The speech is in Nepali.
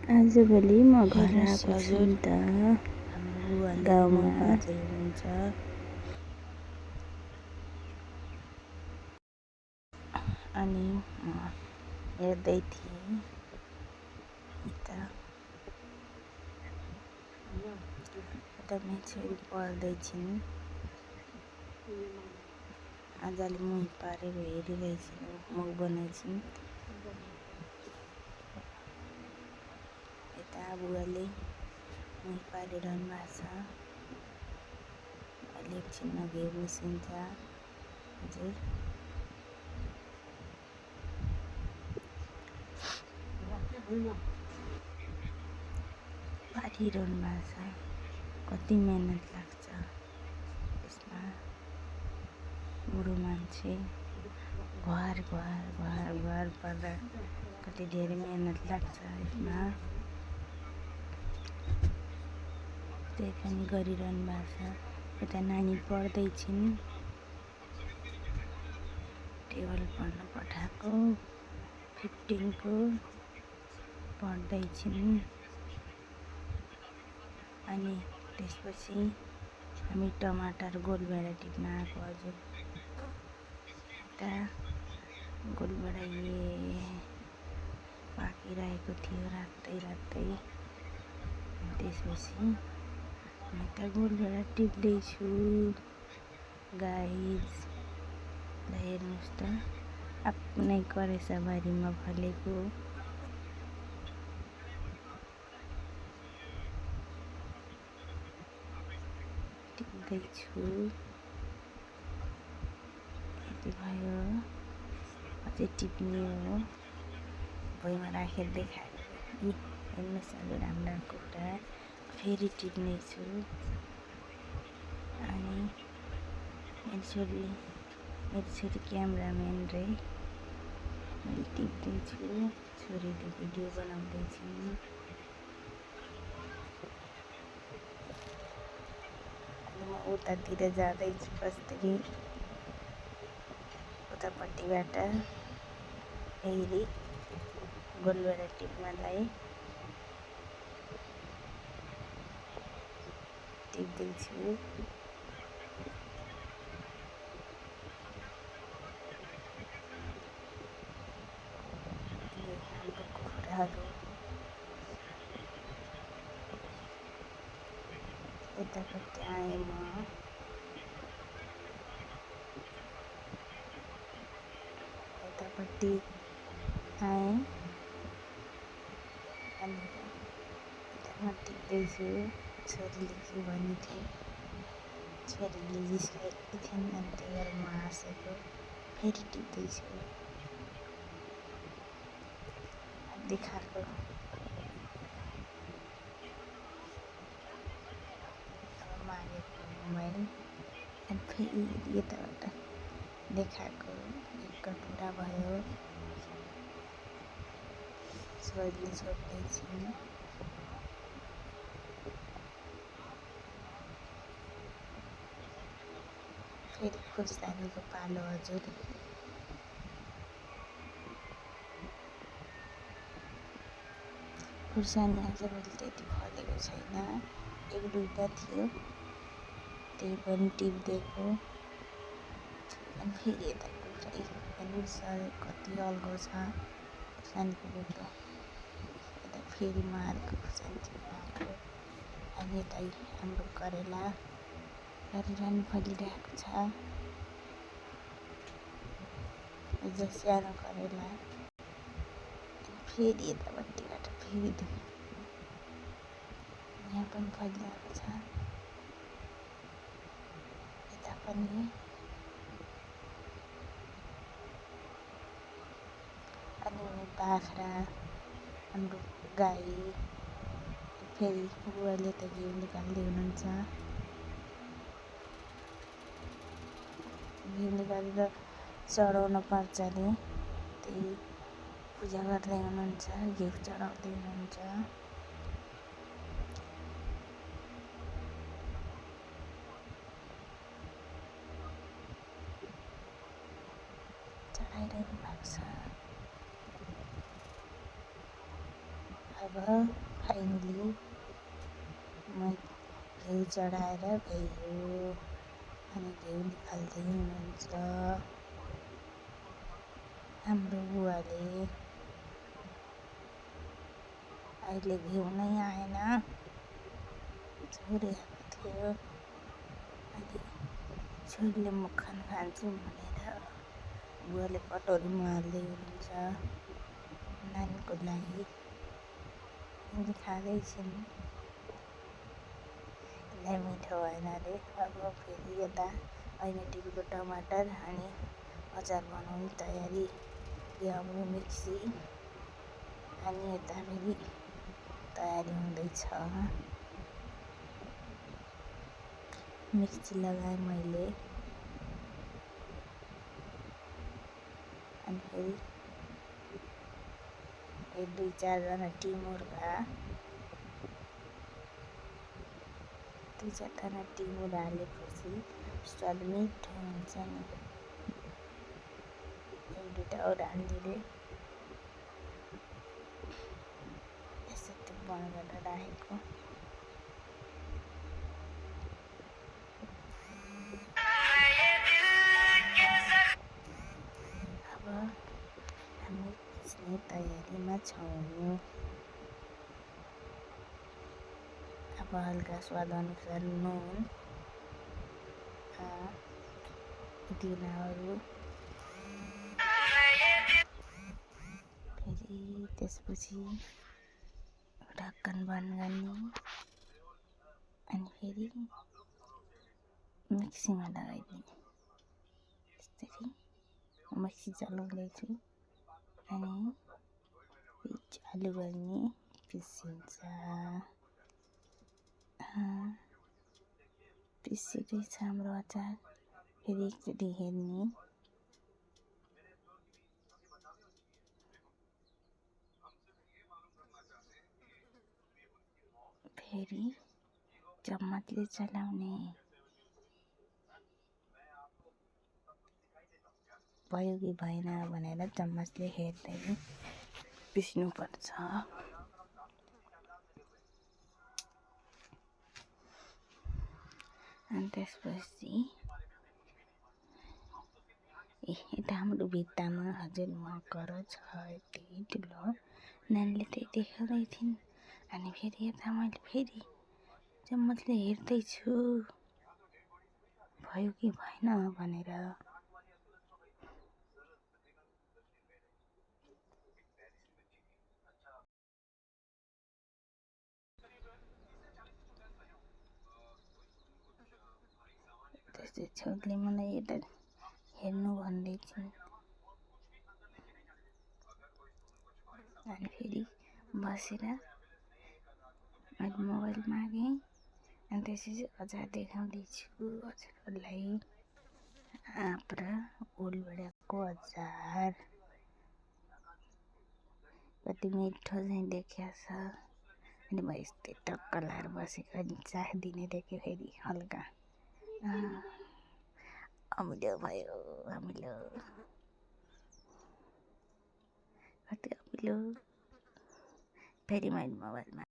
आजभोलि म घर हेर्नुहोस् आएको छु हजुर, नि त हाम्रो बुवाले गाउँमा। मही पार्दै हुनुहुन्छ। अनि म हेर्दै थिएँ यता मान्छेहरू पढ्दैछन्। आजले मही पारेर हेरिरहेछन्, मुख बनाइछन्। यता बुवाले मही पारिरहनु भएको छ। अहिले एकछिन अघि निस्किन्छ। हजुर पारिरहनु भएको छ। कति मेहनत लाग्छ यसमा। बुढो मान्छे घर पर्दा कति धेरै मेहनत लाग्छ यसमा। त्यही पनि गरिरहनु भएको छ। यता नानी पढ्दैछिन्। टेबल पढ्न पठाएको 15 को पढ्दैछिन्। अनि त्यसपछि हामी टमाटर गोलभेडा टिप्न आएको। हजुर यता गोलभेडा पाकिरहेको थियो रातै। त्यसपछि म यता गोलभेडा टिप्दैछु गाइज। ल हेर्नुहोस् त आफ्नै करेसाबारीमा फलेको टिप्दैछु। यति भयो, अझै टिप्ने हो। भुइँमा राखेर देखाएको। हेर्नुहोस् हजुर हाम्रा कुखुरा फेरि टिप्नेछु। अनि मेरो छोरी क्यामराम्यान रे। मैले टिप्दैछु, छोरीले भिडियो बनाउँदैछिन्। अनि म उतातिर जाँदैछु कसरी उतापट्टिबाट फेरि गोलभेडा टिप्नलाई टिप्दैछु। हाम्रो कुखुराहरू यतापट्टि आएँ म। यतापट्टि आएँ अनि यता म टिप्दैछु। छोरीले के भन्यो थियो, छोरीले जिस्काएकी थिइन् अनि त्यही भएर म हाँसेको। फेरि टिप्दैछु देखाएको। अब मागेको मोबाइल अनि फेरि यताबाट देखाएको। एक कटुरा भयो। छोरीले सोध्दैछिन्। फेरि खुर्सानीको पालो। हजुर खुर्सानी आजभोलि त्यति फलेको छैन। 1-2टा थियो, त्यही पनि टिप्दिएको। अनि फेरि यता कुखुरा हेर्नुहोस् कति अल्गो छ खुर्सानीको बोक्रो। यता फेरि म अर्को खुर्सानी टिप्न आएको। अनि यता हाम्रो करेला गरिरहनु फलिरहेको छ। अझ सानो करेला। फेरि यतापट्टिबाट फेरि यहाँ पनि फलिरहेको छ। यता पनि। अनि बाख्रा हाम्रो गाई फेरि बुवाले त घिउ निकाल्दै हुनुहुन्छ। घिउ निकालेर चढाउन पर्छ अरे, त्यही पूजा गर्दै हुनुहुन्छ, घिउ चढाउँदै हुनुहुन्छ। चढाइरहनु भएको छ। अब फाइनली म घिउ चढाएर गयो अनि घिउ निकाल्दै हुनुहुन्छ हाम्रो बुवाले। अहिले घिउ नै आएन, छोरी आएको थियो अनि छोरीले मक्खन खान्छु भनेर बुवाले कटोरीमा हाल्दै हुनुहुन्छ नानीको लागि। उनले खाँदैछिन्, यसलाई मिठो भएन अरे। अब फेरि यता ऐना टिपेको टमाटर अनि अचार बनाउने तयारी। यो हाम्रो मिक्सी अनि यता फेरि तयारी हुँदैछ। मिक्सी लगाएँ मैले अनि फेरि 2-4 जना टिमुरका 2-4 जना टिमुर हालेपछि स्वाद मिठो हुन्छ नि। 1-2टा और हालिदिँदै यसो त्यो बन्द गरेर राखेको। अब हामी खिच्ने तयारीमा छौँ। अब हल्का स्वाद अनुसार नुन, पुदिनाहरू, फेरि त्यसपछि ढक्कन बन्द गर्ने अनि फेरि मिक्सीमा लगाइदिने। त्यसरी मिक्सी चलाउँदैछु अनि चालु गर्ने, पिसिन्छ। पिसिँदैछ हाम्रो अचार। फेरि एकचोटि हेर्ने, फेरि चम्मचले चलाउने। भयो कि भएन भनेर चम्मचले हेर्दै पिस्नुपर्छ। अनि त्यसपछि यता हाम्रो भित्तामा हजुर मकर छ यति ठुलो। नानीले त्यही देखाउँदै थिइन् अनि फेरि यता मैले फेरि चम्मचले हेर्दैछु भयो कि भएन भनेर। त्यसै छोरीले मलाई यता हेर्नु भन्दै थिइन् अनि फेरि बसेर मैले मोबाइल मागेँ अनि त्यसपछि अचार देखाउँदैछु। अचारलाई आँप र ओलभेडाको अचार कति मिठो चाहिँ देखिया छ। अनि म यस्तै टक्क लाएर बसेको अनि चाख दिने देखेँ फेरि हल्का अमिलो भयो, अमिलो कति अमिलो। फेरि मैले मोबाइलमा